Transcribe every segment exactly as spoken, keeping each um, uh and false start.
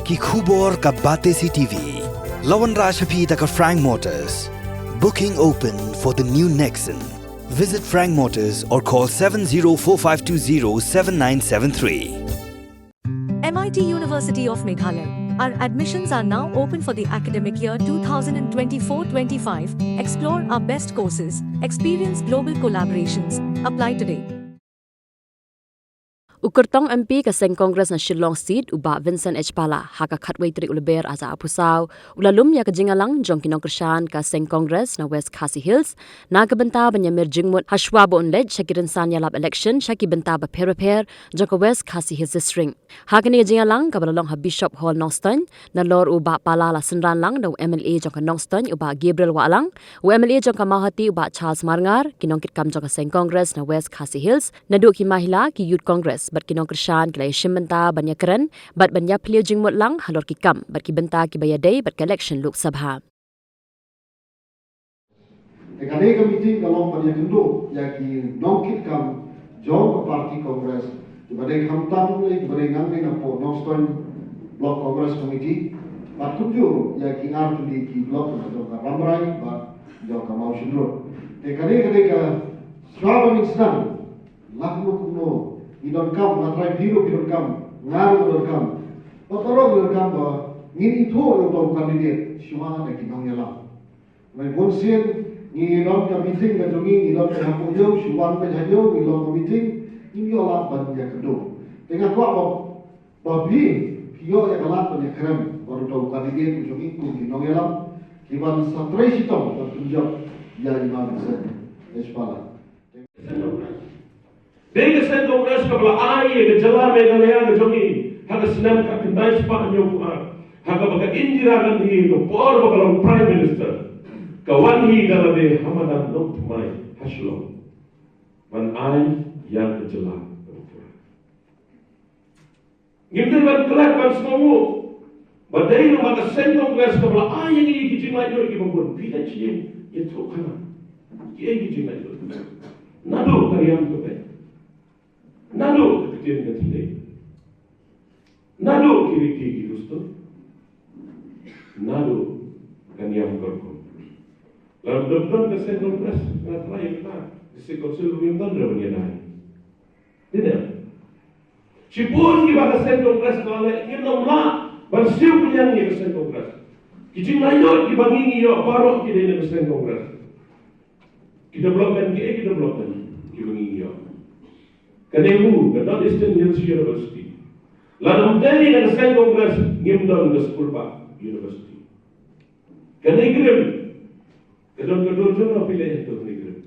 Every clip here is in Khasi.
Ki khubor ka Batesi T V. La wanrah sha phi da ka Frank Motors. Booking open for the new Nexon. Visit Frank Motors or call seven zero four five two zero seven nine seven three. M I T University of Meghalaya. Our admissions are now open for the academic year twenty twenty-four twenty-five. Explore our best courses, experience global collaborations. Apply today. U kyrtong M P ka seng Congress na Shillong seat, u Bah Vincent H Pala, ha ka khatwei tarik u Lber ar hajar arphew saw, u la lum ïa ka jingïalang jong ki nongkyrshan ka seng Congress na West Khasi Hills, na ka bynta ban ïamir jingmut hashwa ba un leit sha ki rynsan ïalap election sha ki bynta bapher bapher jong ka West Khasi Hills District. Ha kane ka jingïalang kaba la long ha Bishop Hall Nongstoiñ, nalor u Bah Pala la synran lang da u M L A jong ka Nongstoiñ u Bah Gabriel Wahlang, u M L A jong ka Mawhati u Bah Charles Marngar, ki nongkitkam jong ka seng Congress na West Khasi Hills, naduh ki mahila, ki Youth Congress bad ki nongkyrshan ki la ïashim bynta ban ïakren bad ban ïaphylliew jingmut lang halor ki kam bad ki bynta kiba ïadei bad ka election Lok Sabha. Te kane ka meeting ka long ban ïakynduh ïa ki nongkitkam jong ka party Congress kiba dei khamtam lei kiba dei nangne napoh Nongstoiñ Block Congress Committee bad kumjuh ïa ki artylli ki block na jong ka Rambrai bad jong ka Mawshynrut. Te kane ka dei ka sngewbha ban sdang, la kumno kumno ngi donkam, la trai phi ruh phi donkam, nga ruh nga donkam, bad baroh ngi donkam ba ngin ithuh ïa uto u candidate shuwa da ki nongïalam. Hynrei bunsien ngi don ka meeting ka jong ngi, ngi don ka hapoh ïew, shu wan peit ha ïew, ngi long ka meeting, ngim ïoh lad ban ïakynduh. Te nga kwah ba, ba phi, phi ïoh ïa ka lad ban ïakren bad uto u candidate u jong ngi kum ki nongïalam kiban sa trei shitom ban pynjop ïa i Ma Vincent H Pala. Dei ka seng Congress kaba la ai ïa ka jylla Meghalaya ka jong ngi ha ka snem khatkhyndai spah hynñiewphew ar, ha kaba ka Indira Gandhi, ka por ba ka long Prime Minister, ka wan hi da lade ha madan Nongthymmai ha Shillong ban ai ïa ka jylla kaba pura. Ngim dei ban klet ban sngewnguh ba dei namar ka seng Congress kaba la ai ïa ngi ki jinglaitluid kiba bun. Phi leit sha ïing ïathuhkhana kiei ki jinglaitluid. Naduh ka riam ka beit, naduh ka ktien ka thylliej, naduh ki riti ki dustur, naduh ka niam ka rukom. Lada ym don ka seng Congress, nga tharai ïa kata ka District Council ruh ngim don re ban ïadei. Dei ne em? Shibun kiba ka seng Congress ka la leh, ngim nym lah ban siew pynïang ïa ka seng Congress. Ki jinglaitluid kiba ngi ngi ïoh baroh ki dei na ka seng Congress. Ki development, kiei ki development kiba ngi ngi ïoh? Ka NEHU, ka North Eastern Hill University. Lada ym dei na ka seng Congress ngim don ka School Park University. Ka NEIGRIHMS, ka don ka dur jong ka, phi leh ïa ka NEIGRIHMS.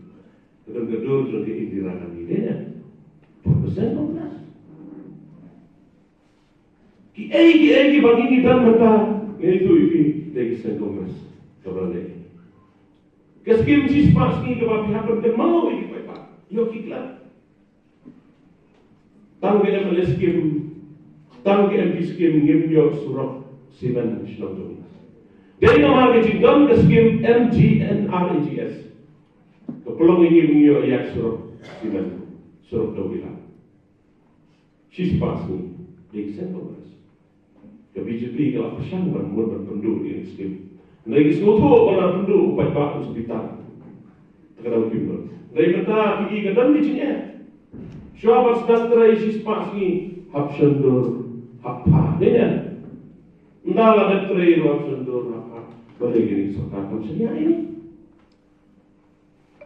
Ka don ka dur jong ka Indira Gandhi, dei ne em? Ka seng Congress. Kiei kiei kiba ngi ngi don mynta, nga ïathuh ïa phi, dei ka seng Congress kaba la leh. Ka skim shispah sngi kaba phi hap ban kynmaw ïa ki paidbah, ïoh ki klet. Tang ka MLA skim, tang ka MP skim ngim ïoh surok simen shnong jong ngi. Dei namar ka jingdon ka skim MGNREGS ka pynlong ïa ngi ngim ïoh ïa surok simen, surok dewbilar. Shispah sngi, dei ka seng Congress. Ka BJP ka la pyrshang ban mut ban pynduh ïa ka skim. Hynrei ki sngewthuh ba lada pynduh u paidbah un sa bitar. Te ka dang kim don. Hynrei mynta phi i ka don ki jingeh. Shuwa ban sdang trei shispah sngi, hap shon dur, hap phah. Dei ne em? Ynda la dep trei ruh hap shon dur, hap phah. Balei kane ka sorkar kam shaniah ïa ngi?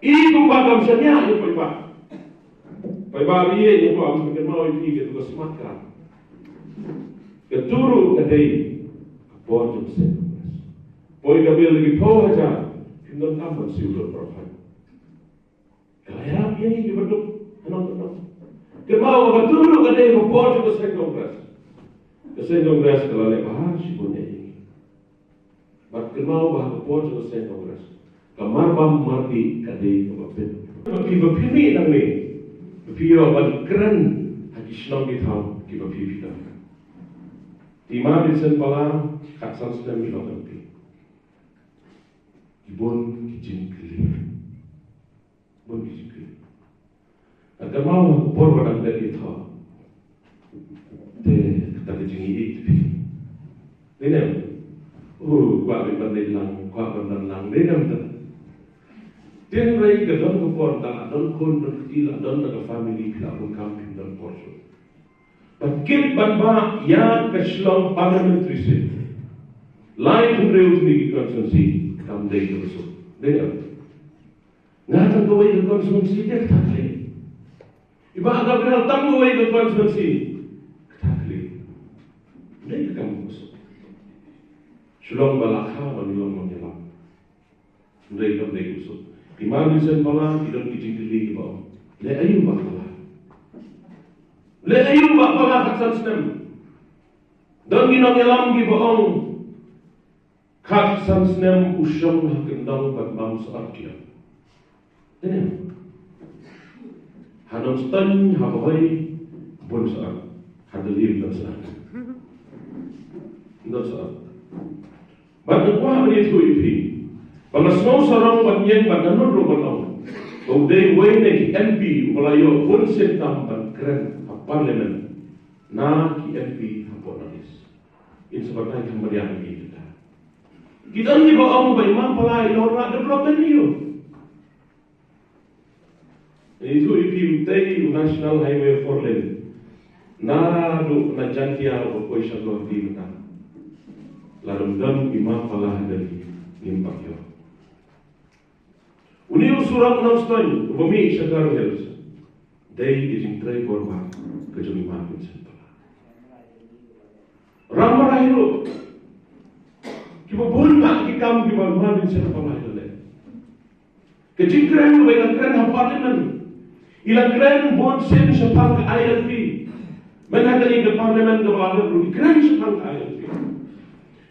I kumba kam shaniah ïa u paidbah. Paidbah ba ïeit, nga kwah ban pynkynmaw ïa phi, katu ka smart card, katu ruh ka dei ka por jong ka seng Congress. Poi ka bill da ki phew hajar, phim donkam ban siew dur baroh. Ka la ïarap ïa ngi kiba duk hanong hanong. Kynmaw ba katu ruh ka dei ka por jong ka seng Congress. Ka seng Congress ka la leh bha shibun ïa ngi. Bad kynmaw ba ha ka por jong ka seng Congress, ka marbam mardih ka dei kaba pynbeit. Ba phi, ba phi mih nangne, ba phi ïoh ban kren ha ki shnong ki thaw kiba phi, phi don. Te i Ma Vincent Pala, khatsan snem i long MP. Ki bun ki jingkylli. Bun ki jingkylli. Nga kynmaw ha ka por ba dang dep ïathoh, te kata ka jingïeit te phi. Dei ne em? Oh, kwah beit ban dei lang, kwah ban dei lang, dei ne em? Tang hynrei ka don ka por, tang la don khun, don kti, la don da ka family, phi la bun kam, phi don por shuh. Ban kit ban bah ïa ka Shillong Parliamentary Seat, lai hynriew tylli ki constituency kam dei kaba suk. Dei ne em? Nga tang kawei ka constituency, dei kata ka liang. I Bah Gabriel tang kawei ka constituency, kata ka liang. Dei ka kam kaba suk. Shillong ba la kha ban long nongïalam. Hynrei kam dei kaba suk. I Ma Vincent Pala, i don ki jingkylli kiba ong, leh aïu Bah Pala? Leh aïu Bah Pala khatsan snem? Don ki nongïalam kiba ong, khatsan snem u shong ha kyndong ban bam syrok ïa. Dei ne em? Ha Nongstoiñ, ha Bhoi, bun syrok. Ha Delhi don syrok. Don syrok. Bad nga kwah ban ïathuh ïa phi ba nga sngew sarong ban ïeng bad nga nud ruh ban ong ba u dei uwei na ki M P uba la ïoh bun sien tam ban kren ha Parliament na ki M P hapoh North East. In sa batai kam mariang ïa kita. Ki don kiba ong ba i Ma Pala i long na development ïa u. Ïathuh ïa phi, utai u National Highway four lane naduh na Jaiñtia uba poi sha Guwahati mynta, la dang don i Ma Pala ha Delhi, ngim pat ïoh. Une u surok Nongstoiñ uba mih sha Garo Hills, dei ka jingtrei bor bha ka jong i Ma Vincent Pala. Ram Marai ruh, kiba bun bha ki kam kiba Ma Vincent Pala i la leh. Ka jingkren kaba i la kren ha Parliament, i la kren bun sien shaphang ka I L P. Mynta kane ka Parliament kaba la dep ruh i kren shaphang ka I L P.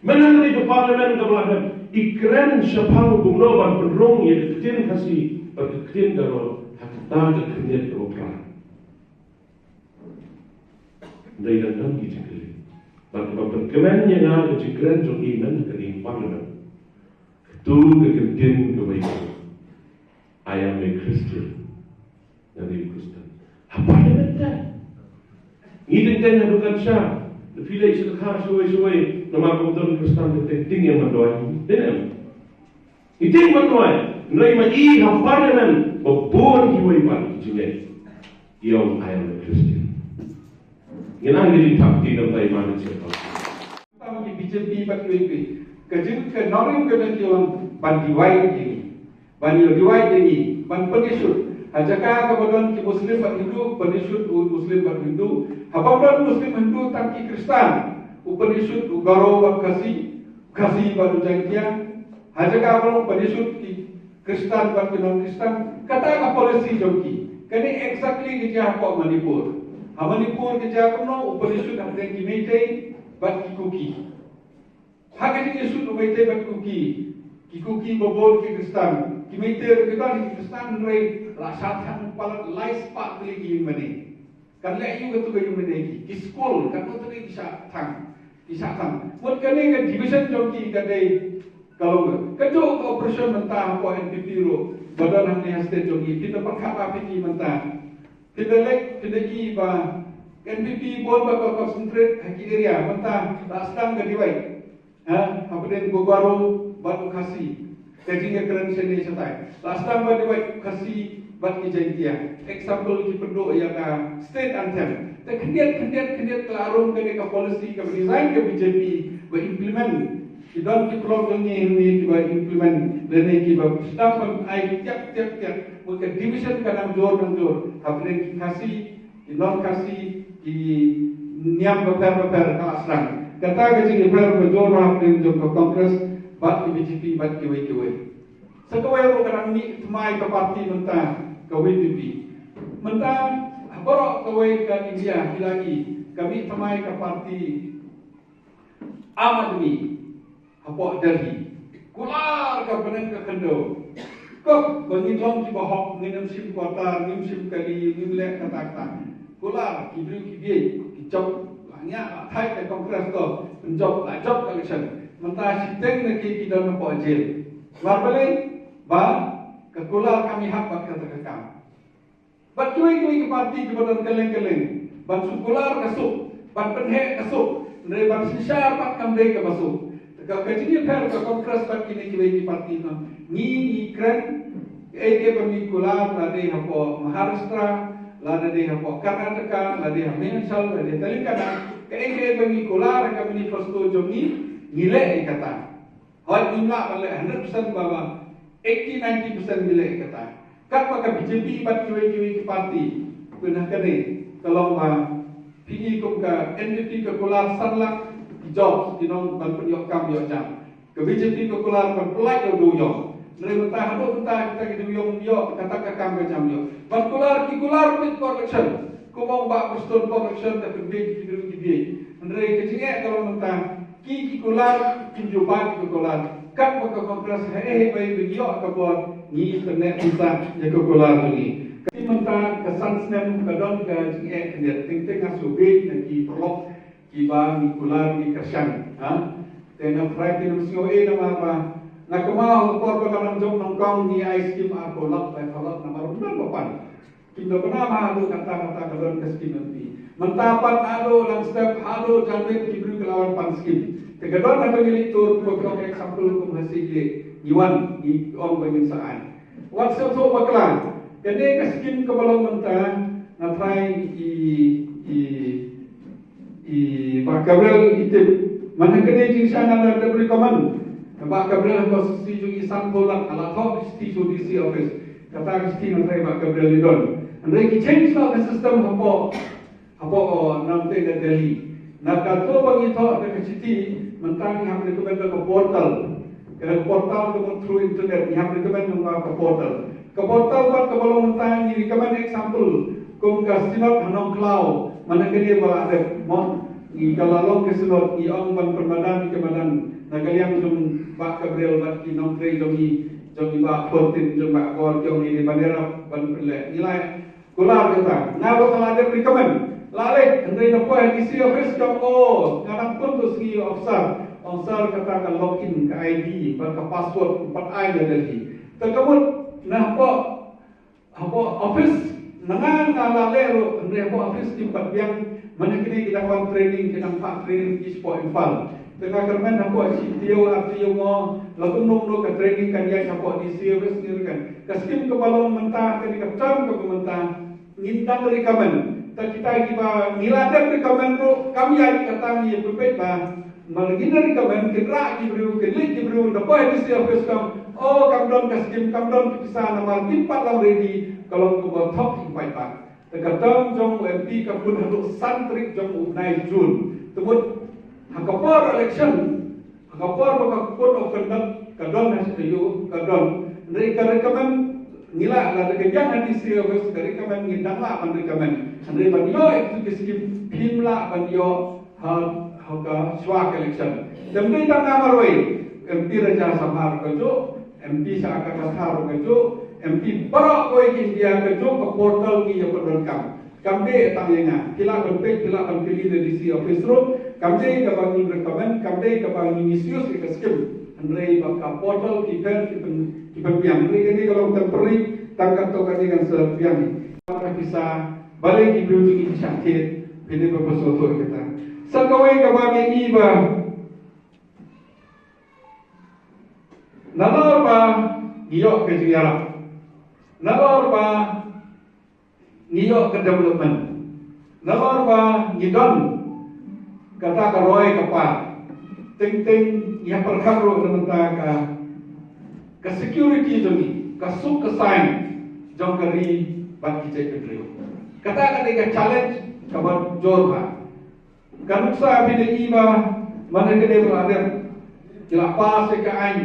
Mynta kane ka Parliament kaba la dep i kren shaphang kumno ban pynrung ïa ka ktien Khasi bad ka ktien Garo ha kata ka khyndiat kaba phra. Dei dang don ki jingkylli. Bad kaba pynkmen ïa nga ka jingkren jong i mynta kane ka Parliament, katu ka kyntien kaba ïathuh, "I am a Christian." Nga dei u Khristan. Ha Parliament te. Ngi teng teng ha dukan sha, da phi leit sha ka kha shawei shawei, namar ka don Khristan te, te tieng ïa man duwai. Dei ne em? Ngi tieng man duwai. Hynrei ma i ha Parliament ba bun kiwei pat ki jingngeit, i ong, "I am a Christian." Ngin ai ka jingthap kti na u tai man sha ka. Tang ki B J P bad U P P. Ka jing ka nongrim ka dang ki wan ban divide ïa ngi. Ban ïa divide ïa ngi. Ban pynïashoot. Ha jaka kaba don ki Muslim bad Hindu, pynïashoot u Muslim bad Hindu. Haba don Muslim Hindu tang ki Khristan, u pynïashoot u Garo bad Khasi, Khasi bad u Jaiñtia. Ha jaka ba long pynïashoot ki Khristan bad ki non Khristan. Kata ka policy jong ki. Kane exactly ka jia hapoh Manipur. Ha Manipur ka jia kumno, u pynïashoot hapdeng ki Meitei bad ki Kuki. Ha ka jingïashoot u Meitei bad Kuki, ki Kuki ba bun ki Khristan, ki Meitei ruh ki don ki Khristan, hynrei la shah thang palat lai spah tylli ki ïing mane. Kan leh aïu katu ka ïing mane ki, ki skul, katno tylli ki shah thang, ki shah thang. Mut kane ka division jong ki ka dei ka long. Kajuh ka operation mynta hapoh N P P ruh ba don hangne ha state jong ki, phi da pyrkhat ba phi ki mynta. Phi da leit, phi da i ba N P P bun ba ka concentrate ha ki area mynta, la sdang ka divide. Ha, hapdeng u Garo bad u Khasi. Ka jingïakren shane shatai. La sdang ba divide u Khasi bad ki Jaiñtia. Example ki pynduh ïa ka state anthem. Te khyndiat, khyndiat, khyndiat ka la rung kane ka policy kaba design ka B J P ba implement. Ki don ki paralok jong ngi hangne kiba implement. Lane kiba sdang ban ai tiak, tiak, tiak. Mut ka division ka nang jur, nang jur. Hapdeng ki Khasi, ki non Khasi, ki niam bapher bapher ka la sdang. Kata ka jingïapher ba jur ha pdeng jong ka Congress bad ki B J P bad kiwei kiwei. Sa kawei ruh ka dang mih thymmai ka party mynta, ka V P P. Mynta ha baroh kawei ka India, ki la i ka mih thymmai ka party Aam Aadmi. Hapoh Delhi. Kular ka bneng ka khyndew. Kop ba ngin long kiba hok, ngin ym shim quarter, ngin ym shim kali, ngin leh kata kata. Kular, ki briew ki bieit, ki jop, la ngiah, la thait ka Congress to, pynjop, la jop ka election. Mynta shiteng na ki, ki don hapoh jail. Namar balei? Ba ka kular kam ïahap bad kata ka kam. Bad kiwei kiwei ki party kiba don kylleng kylleng, ban shu kular ka suk, ban pynheh ka suk, Hynrei ban synshar pat kam dei kaba suk. Ka, ka jingïapher ka Congress bad kine kiwei ki party, no. Ngi, ngi kren, kaei kaei ba ngi kular, lada hapoh Maharashtra, lada hapoh Karnataka, lada ha Himachal, lada Telangana, kaei kaei ba ngi kular ha ka manifesto jong ngi, ngi leh ïa kata. Hooid, ngim lah ban leh hundred percent, ba, ba eighty, ninety percent ngi leh ïa kata. Katba ka B J P bad kiwei kiwei ki party, pynha kane, ka long ba phi i kum ka N P P ka kular san lak ki jobs, ki nong ban pynïoh kam ïoh jam. Ka B J P ka kular ban pynlait ïa u dieng. Hynrei mynta haduh mynta kita ki dieng ïoh, kata ka kam ka jam ïoh. Ban kular ki kular beit por election. Kumba u Bah Prestone, por election da pynbiej ki dieng ki biej. Hynrei ka jingeh ka long mynta ki, ki kular, kin jubab ki kular. Katba ka Congress ha eh ba ïoh ka bor, ngi pynneh pisa ïa ka kular jong ngi. Ka mynta ka san snem ka don ka jingeh khyndiat, teng teng nga shu biej na ki paralok kiba ngi kular ngi kyrshan, ha. Te nga try, te nga sngew eh namar ba nga kynmaw ha ka por ba nga nang jop nyngkong ngi ai skim arphew lak, laiphew lak namar ba nang ba pan. Kim da bynta ba haduh kata kata ka don ka skim M P. Mynta pat haduh lang step haduh janmiet ki briew ki la wan pan skim. Te ka don haduh ngi leit tur, ko ka example kum ha Syiemlieh ngi wan ngi ong ba ngin sa ai. Wat sngewthuh bakla. Kane ka skim kaba long mynta nga try i, i, i Bah Gabriel i tip. Man ha kane jingshisha nga la dep recommend. Bah Gabriel ha ka shithi jong i sanphew lak, nga la thoh shithi sha D C office. Kata ka shithi nga try Bah Gabriel i don. Hynrei ki change noh ka system hapoh Hapoh, oh, nangta na Delhi. Na kato ba ngi thoh da ka shithi, mynta ngi hap recommend da ka portal. Ka portal ka mut through internet, ngi hap recommend nangta ka portal. Ka portal pat kaba long mynta ngi recommend example, kum ka Synod ha Nongkhlaw, man ha kane ba la dep, mo, ngi ka la long ka Synod, ngi ong ban pynmadan, ngi ka madan, na ka liang jong Bah Gabriel bad ki nongtrei jong ngi, jong i Bah Fortin, jong Bah Bor, jong ngi ban ïarap, ban pynleh. Ngi la Kular kata, nga ruh nga la dep recommend. La leh, hynrei na poi D C office ka ong, oh, nga dang pun tu sngi officer. Officer kata ka login, ka I D, bad ka password, pat ai na Delhi. Te ka mut, na hapoh, hapoh office, na nga nga la leh ruh, hynrei hapoh office kim pat biang, man kine ki dang wan training, ki dang phah training, ki shapoh Imphal. Te nga kyrmen hapoh shi taïew, ar taïew mo, la kumno kumno ka training kan ïaid hapoh D C office ngi ruh kan. Ka skim kaba long mynta, kane ka term kaba mynta, Ngin dang recommend. Ta kita kiba ngi la dep recommend ruh, kam ïa kata ngi pynbeit ba. Mar ngin recommend, kin rah ki briew, kin leit ki briew, da poi D C office kam, oh, kam don ka skim, kam don ki pisa namar kim pat long ready, ka long kaba thok ki paidbah. Te ka term jong u M P ka pun haduh san tarik jong u bnai June. Te mut, ha ka por election, Ha ka por ba ka code of conduct ka don ha shi taïew ka don. Hynrei ka recommend ngi la, lada ka biang ha D C office ka recommend ngi dang lah ban recommend. Hynrei ban ïoh ïa ki skim phim lah ban ïoh ha, ha ka shuwa ka election. Te ym dei tang nga marwei, M P Raja Samar kajuh, M P sha ka Kathar kajuh, M P baroh kawei ka India kajuh, ka portal ngi ïa pyndonkam. Kam dei tang ïa nga. Phi lah ban peit, phi lah ban kylli na D C office ruh. Kam dei kaba ngi recommend, kam dei kaba ngi misuse ïa ka skim. Hynrei ba ka portal ki pher ki pyn, ki pynbiang. Hynrei kane ka long temporary, tang katto katne kan sa biang. Ka pisa, balei ki briew jong ngi ki shah thied, phi dei ban pynsngewthuh ïa kata. Sa kawei kaba ngi i ba nalor ba ngi ïoh ka jingïarap, nalor ba ngi ïoh ka development, nalor ba ngi don kata ka roi ka par, teng teng ngi hap pyrkhat ruh na bynta ka, ka security jong ngi, ka suk ka saiñ jong ka ri bad ki jaitbynriew. Kata ka dei ka challenge kaba jur bha. Ka nuksa phi da i ba man ha ka dei ba la dep ki la pass ïa ka aiñ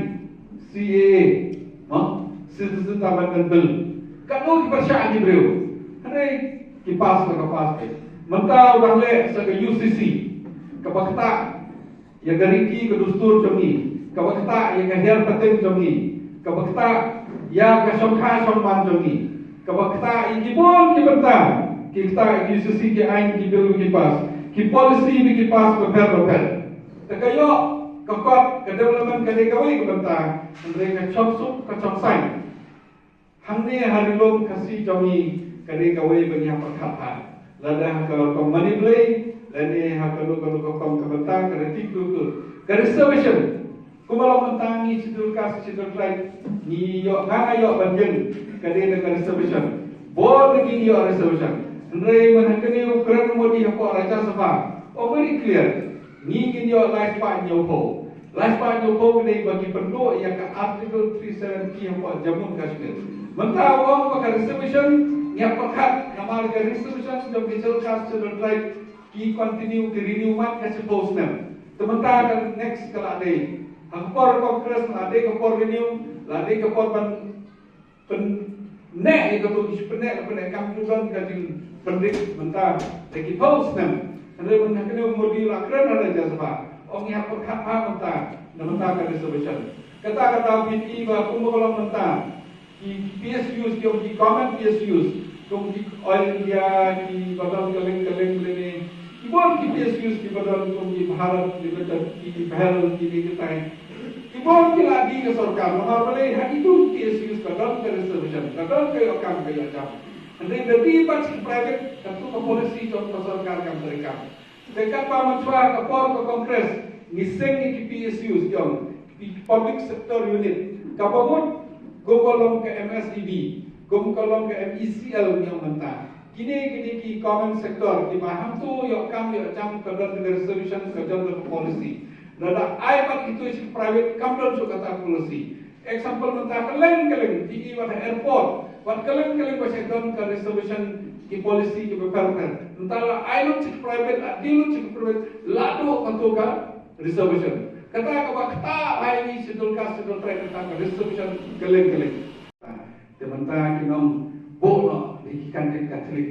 C A A, ma, Citizen Amendment Bill. Katno ki pyrshah ki briew. Hynrei ki pass la ka pass phi. Mynta u dang leh sa ka U C C. Kaba ktah ïa ka riti ka dustur jong ngi, kaba ktah ïa ka hiar pateng jong ngi, kaba ktah ïa ka shongkha shongman jong ngi, kaba ktah ïa ki bun ki bynta, ki ktah ïa ki U C C ki aiñ ki bill ba ki pass, ki policy ba ki pass bapher bapher. Te ka ïoh ka kot ka development ka dei kawei ka bynta, hynrei ka chong suk ka chong saiñ. Hangne ha ri lum Khasi jong ngi ka dei kawei ba ngi hap pyrkhat bha. Lada ha ka rukom mane Blei, Lane ha kano kano ka form ka bynta ka reti khlur khlur. Ka reservation. Kumba long mynta ngi Scheduled Caste, Scheduled Tribe, ngi ïoh, nga nga ïoh ban ïeng ka dei na ka reservation. Bun ngi ïoh reservation. Hynrei mynta kane u kren Modi hapoh Rajya Sabha, ong very clear. Ngi ngin ïoh lai spah hynñiewphew. Lai spah hynñiewphew ka dei ba ki pynduh ïa ka Article three seventy hapoh Jammu and Kashmir. Mynta u ong ba ka reservation ngi hap pyrkhat namar ka reservation jong ki Scheduled Caste, Scheduled Tribe ki continue ki renew mat ka shiphew snem. Te mynta ka next ka la dei. Ha ka por Congress la dei ka por renew, la dei ka por ban pynneh ïa kato ki shu pynneh, pynneh kam ju don ka jingpyndik mynta da ki phew snem. Hynrei mynta kane u Modi la kren ha Rajya Sabha. Ong ngi hap pyrkhat bha mynta, na mynta ka reservation. Kata kata phi i ba kumba ka long mynta. Ki, ki P S Us, ki ong ki government P S Us, kum ki Oil India, ki ba don kylleng kylleng lane. Ki bun ki P S Us, ki ba don kum ki Bharat Limited, ki BHEL, ki ne kitai. Ki bun ki la die ka sorkar, namar balei ha kitu ki P S Us ka don ka reservation, ka don ka ïoh kam ka ïoh jam. Hynrei da die bad ki private, katu ka policy jong ka sorkar kam treikam. Te katba mynshwa ka por ka Congress, ngi seng ïa ki P S Us jong, ki Public Sector Unit, kaba mut, kum ka long ka M S E B, kum ka long ka M E C L ngi ong mynta. Kine, kine ki government sector, kiba hangto ïoh kam ïoh jam ka don ka reservation ka don ka policy. Lada ai bad kitu sha private kam don shuh kata policy. Example mynta kylleng kylleng, phi i wat ha airport, wat kylleng kylleng ba sha don ka reservation ki policy kiba pher pher. Mynta la ai lut sha private, la die lut sha private, la duh kato ka reservation. Kata kaba kata ai ni Scheduled Caste, Scheduled Tribe kata ka reservation kylleng kylleng. Te mynta ki nongbuh noh ki candidate Catholic.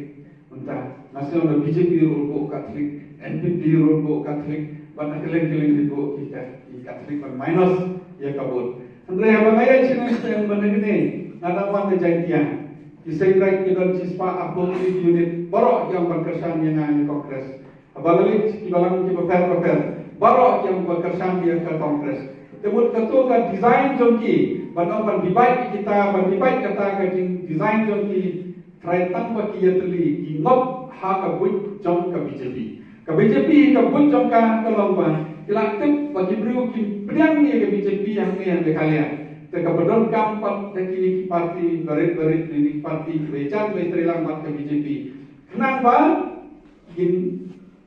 Mynta nga sngew na B J P ruh buh Catholic, N P P ruh buh Catholic, bad na kylleng kylleng ki buh ki Ca-, ki Catholic ban minus ïa ka vote. Hynrei haba nga ïa sngewthuh mynta kine, nga dang wan na Jaintia. Ki Seiñ Raij ki don shispah arphew unit, baroh ki ong ban kyrshan ïa nga ïa Congress. Haba nga leit ki balang kiba pher bapher, baroh ki ong ba kyrshan ïa ka Congress. Te mut kato ka design jong ki, ban ong ban divide kita, ban divide kata ka jing design jong ki, trai tang ba ki ïatylli, ki ngop ha ka buit jong ka B J P. Ka B J P ka buit jong ka ka long ba, ki la tip ba ki briew ki pdiang ïa ka B J P hangne ha Meghalaya. Te kaba donkam pat da kine ki party barit barit, kine ki party kiba jan ba ïatreilang bad ka B J P. Khnang ba kin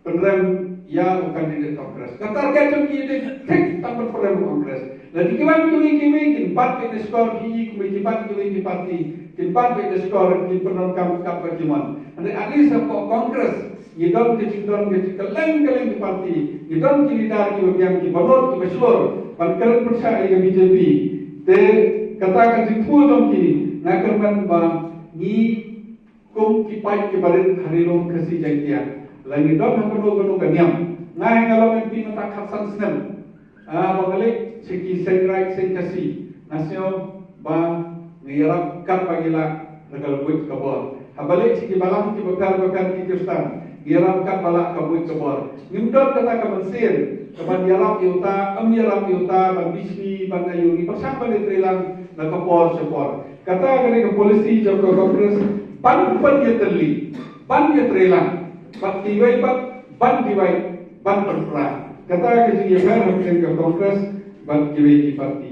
pynrem ïa u candidate Congress. Ka target jong ki dei thik tang ban pynrem u Congress. Lada ki wan kiwei kiwei kin bat beit na score, ki, kiwei ki bat kiwei ki party kin bat beit na score, kin pyndonkam katba ki mon. Hynrei at least hapoh Congress ngi don ka jingdon ka jingkylleng kylleng ki party, ngi don ki leader kiba biang, kiba nud, kiba shlur ban kren pyrshah ïa ka B J P. Te kata ka jingthmu jong ki, nga kyrmen ba ngi kum ki paid kiba rit ha Ri Lum Khasi Jaiñtia, la ngi don ha kano kano ka niam. Nga hi nga long M P mynta khatsan snem. Ah, ba nga leit sha ki Seiñ Raij Seiñ Khasi, nga sngew ba ngi ïarap katba ngi lah da ka buit ka bor. Haba leit sha ki balang kiba pher bapher ki Khristan, ngi ïarap katba lah ka buit ka bor. Ngim don kata ka mynsiem kaban ïarap ïa uta, ym ïarap ïa uta, ban bishni, ban ayu, ngi pyrshang ban ïatreilang na ka por sha por. Kata ka dei ka policy jong ka Congress, ban pynïatylli, ban ïatreilang bad kiwei pat, ban kiwei, ban pynpra. Kata ka jingïapher hapdeng ka Congress bad kiwei ki party.